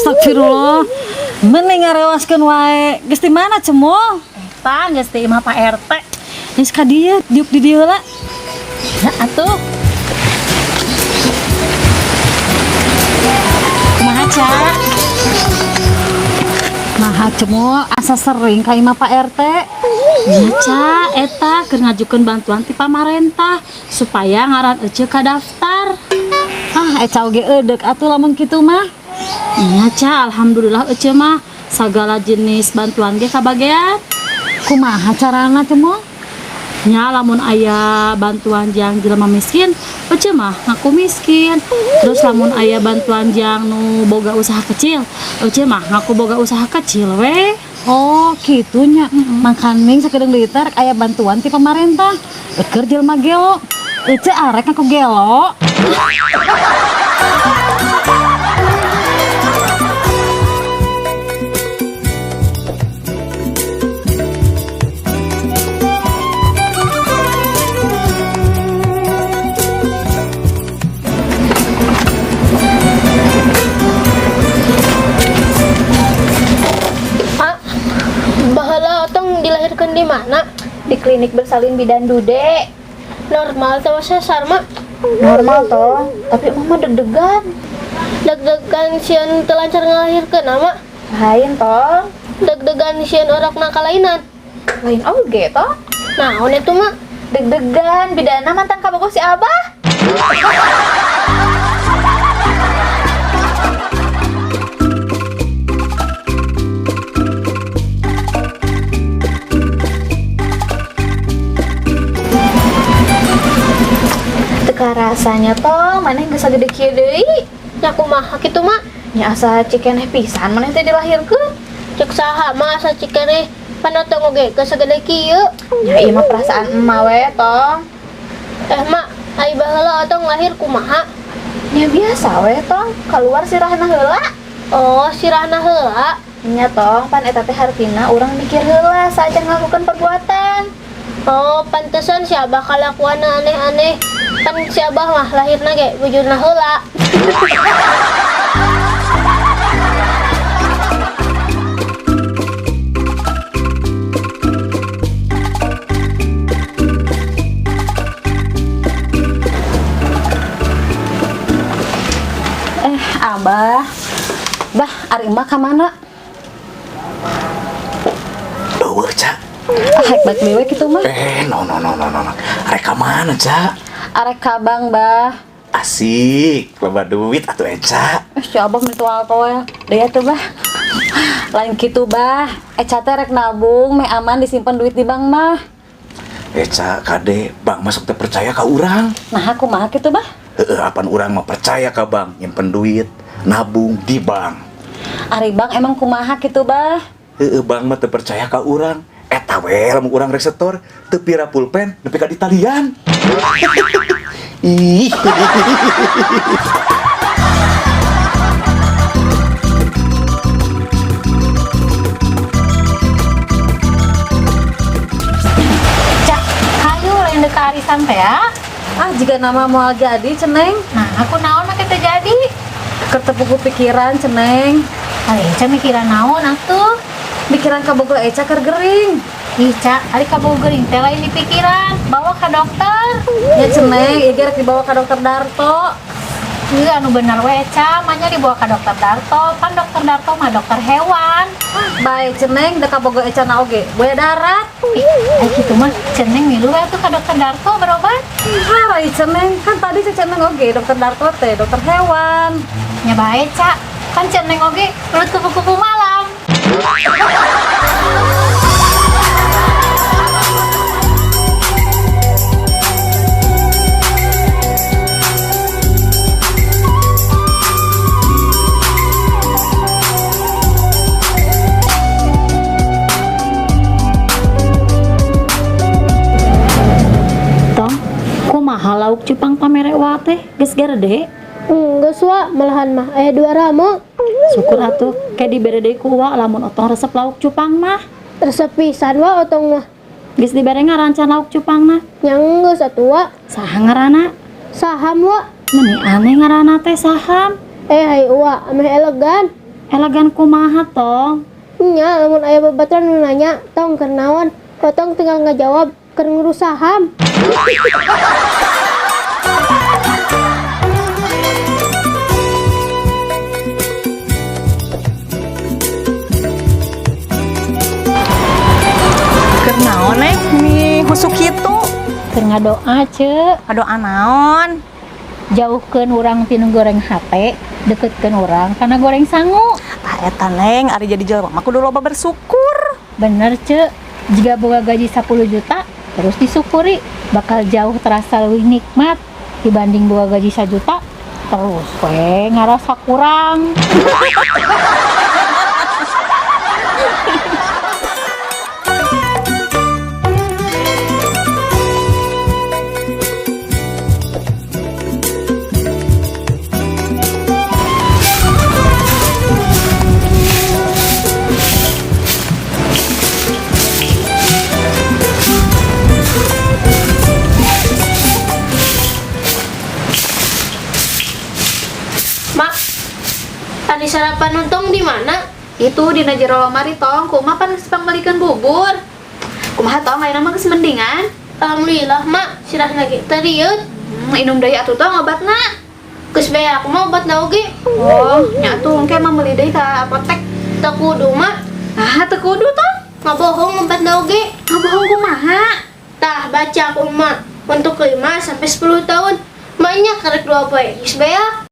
Astagfirullah. Mending ngarewaskeun wae. Geus di mana cemol? Eta geus di imah Pak RT. Geus ka dieu, diuk di dieu heula. Ya atuh. Kumaha, Ca? Maha cemol asa sering ka imah Pak RT. Ya, Ca, eta keur ngajukeun bantuan ti pamarentah supaya ngaran ece ka daftar. Ah, eca oge eudek atuh lamun kitu mah. Iya, Ca, alhamdulillah ece mah segala jenis bantuan ge kabagean. Kumaha carana cemol? Nya lamun aya bantuan jang jelema miskin, ece mah ngaku miskin. Terus lamun aya bantuan jang nu boga usaha kecil, ece mah ngaku boga usaha kecil we. Oh, kitunya. Mangkaning sakedeung deui teh rek aya bantuan ti pamarentah. Eukeur jelema gelo. Ece arek ngaku gelo. Ah, baheula otong dilahirkan di mana? Di klinik bersalin bidan Dude. Normal atau sesar mak? Normal toh, tapi mama deg-degan. Deg-degan sieun teu lancar ngalahirkeun mak. Lain toh, Deg-degan sieun orokna kalainan. lain oge toh. Naon itu mak? Deg-degan bidana mantan kabogoh si Abah. Teka rasanya toh, maneh geus sagede kieu deui. Nya kumaha kitu mak? Nya asa cikeneh pisan maneh teh dilahirkeun. Cek saha mak asa cikeneh pan otong oge geus sagede kieu. Ya ieu mah perasaan emak we tong. Eh mak, ai baheula otong lahir kumaha? Ya biasa we tong, keluar sirahna heula. Oh, sirahna heula. Nya tong, pan eta teh hartina urang mikir heula saacan ngalakukeun perbuatan. Oh, pantesan si Abah kalakuanna aneh-aneh. Pan si Abah mah lahirna ge bujurna heula. Eh, Abah. Bah, ari emak ka mana? Eueuh, Ca. Ah, hek balik deui we kitu mah. Eh, no no no no no. no. Arek ka mana, Ca? Arek ka bank, Bah. Asik, loba duit atuh Eca. Eh, si Abah mentual toel. Deui atuh, Bah. Lain kitu, Bah. Eca teh rek nabung, meh aman disimpan duit di bank mah. Eca, kade, bank masuk teh percaya ka urang. Nah, aku mah kitu, Bah. Heeh, apan urang mah percaya ka bank, nyimpen duit, nabung di bank. Ari bank emang kumaha kitu, Bah. Heeh, bank mah teu percaya ka urang. Eta we lamun urang rek setor, teu pira pulpen nepi ka ditalian. Ih. Cak, hayu lain dek ka arisan teh ya. Ah, jika nama moal jadi, Ceneng. Nah, aku naon make teu jadi. Kertepuku pikiran, Ceneng. Ari Eca mikiran naon atuh? Pikiran kabogoh Eca keur gering. Ih, Ca, ari kabogoh gering teh lain di pikiran, bawa ka dokter. Ya Ceneng, ieu ge rek dibawa ka dokter Darto. Ieu anu bener we, Ca, manya dibawa ka dokter Darto. Pan dokter Darto mah dokter hewan. Bae Ceneng, da kabogoh Eca na oge. Buaya darat. Ih, ai kitu mah Ceneng milu we atuh ka dokter Darto berobat. Harai Ceneng, kan tadi si Ceneng oge dokter Darto teh dokter hewan. Nya bae, Ca. Kan Ceneng oge belut kupu-kupu malam. Tong, kumaha lauk cupang pamere wa teh geus garede? Geus wa, malahan mah aya dua ramo. Syukur atuh, kayak dibere deui ku uwa lamun otong resep lauk cupang mah. Resep pisan wa otong mah. Geus dibere ngarancan lauk cupang mah. Nya geus atuh wa. Saha ngaranna? Saham wa. Meni aneh ngaranna teh saham. Eh hai uwa, ameh elegan. Elegan kumaha tong? Nya lamun aya babaturan nu nanya, tong keur naon? Otong tinggal ngajawab keur ngurus saham. Keur naon neng mi husuk kitu? Keur ngadoa, Ceu. Ngadoa naon? Jauhkeun urang tinu goreng hate, deketkeun urang kana goreng sangu. Tah eta neng, ari jadi jelema mah kudu loba bersyukur. Bener, Ceu. Jika boga gaji 10 juta, terus disyukuri, bakal jauh terasa lebih nikmat dibanding boga gaji 1 juta, terus we ngarasa kurang. Mak, tadi sarapan untung di mana? Itu dina jero lemari tong, kumaha pan geus pangmeulikeun bubur. Kumaha tong ayeuna mah geus mendingan? Alhamdulillah, Mak, sirah lagi teriut. Inum deui atuh tong obatna. Geus beak mah obatna oge. Oh, nya atuh engke mah meuli deui ka apotek. Teu kudu, Mak. Ah, teu kudu tong. Ngabohong obatna oge. Ngabohong kumaha? Tah, baca aku, Mak. Untuk 5 sampai 10 tahun. Maknya karek 2 poe geus beak.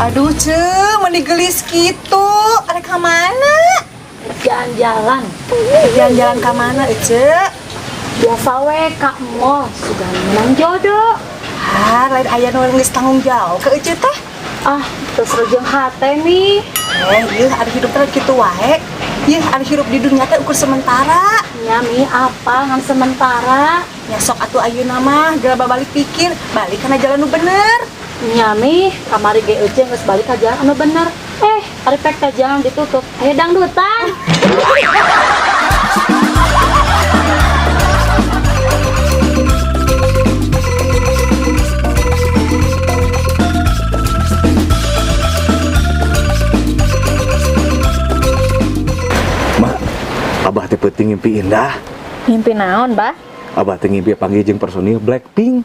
Aduh, Ceu, meni gelis kitu. Arek ka mana? Jalan-jalan. Jalan-jalan ka mana, Ece? Biasa we ka mall, sugan menang jodoh. Ah, lain aya nu geus tanggung jawab ke Ece teh. Ah, terus rejeng hate nih. Yeuh, ari hidup teh kitu wae. Yeuh, ari hirup di dunia teh ukur sementara. Nya mi apa ngan sementara? Nya sok atuh ayeuna mah geura babalik pikir, balik kana jalan nu bener. Nya mi kamari ge euceung geus balik ka jalan anu bener. Ari pek teh jalan ditutup. Aya dangdutan. Mak, abah teh peuting ngimpi indah. Mimpi naon, Bah? Abah teh ngimpi panggil jeung personil Blackpink.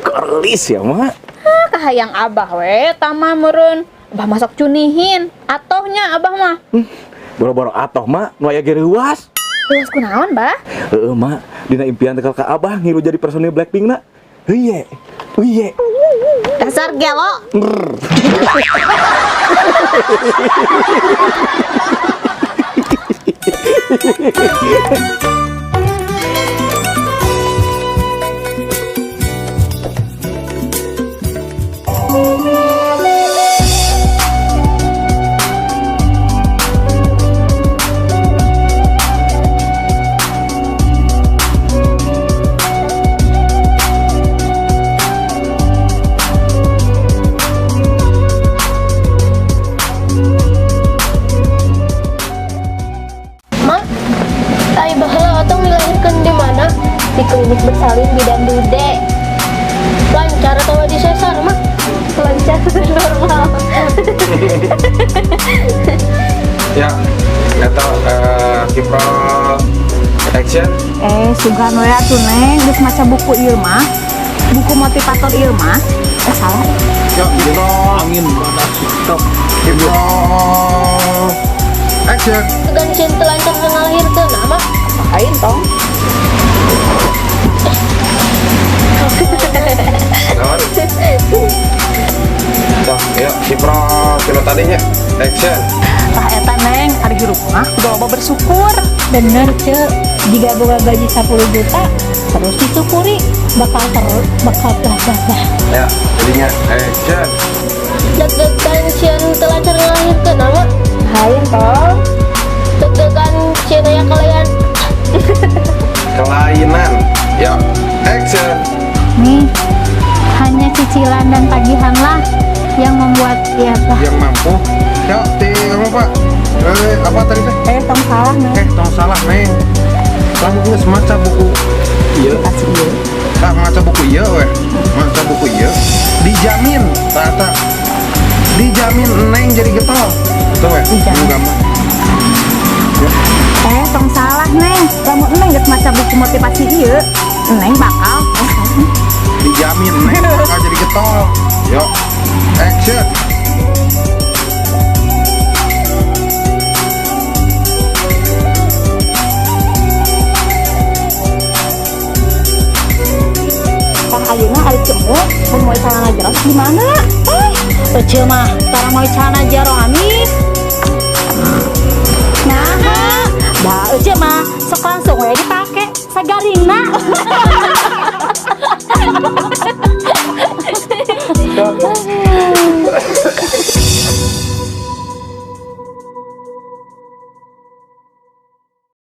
Karlis ya, Mak. Ah, kahayang abah we tama meureun. Abah masak cunihin, atohnya abah mah. Boro-boro atoh, Mak, nu aya ge reuas. Reuas kunaon, Bah? Heeh, Mak, dina impian teh ka abah ngilu jadi personil Blackpink na. Heuye. Heuye. Dasar gelo. Mak, ai baheula otong dilahirkan di mana? Di klinik bersalin bidan Dude. Lancar atau di sesar, Mak? Lancar normal. Ya, atau Kipro action. Sugan we atuh neng, geus maca buku ieu mah. Buku motivator ieu mah. Salah. Yuk, Kipro angin. Stop. Kipro action. Tegan sieun teu lancar ngalahirkeun, Mak. Ain tong. Stop. Yuk, Kipro kilo tadinya action. Tah eta neng, ari hirup mah kudu loba bersyukur. Bener, Ceu. Jika boga gaji 10 juta, terus disyukuri, bakal terus bakal bah bah bah. Ya, jadinya action. Deg-degan sieun teu lancar ngalahirkeun, Mak. Hain tong. Deg-degan sieun aya kalian. Kelainan. Ya, action. Nih, Bertambahnya cicilan dan tagihan lah yang membuat ya Pak. Yang mampu. Yuk, ti kamu Pak. Eh, apa tadi teh? Eh, tong salah, Neng. Eh, tong salah, Neng. Lamun geus maca buku ieu, Kasih ieu. Tah maca buku ieu weh. Maca buku ieu dijamin tah tah. Dijamin Neng jadi getol. Tuh weh, Dijamin. nu gampang. Eh, tong salah, Neng. Lamun Neng geus maca buku motivasi ieu, Neng bakal Dijamin Neng bakal jadi getol. Yuk, action. Tah ayeuna ari cemuk mun moal celana jero di mana? Eh, Ece mah tara mau celana jero, Ami. Nah, da Ece mah sok langsung we dipake sagaringna.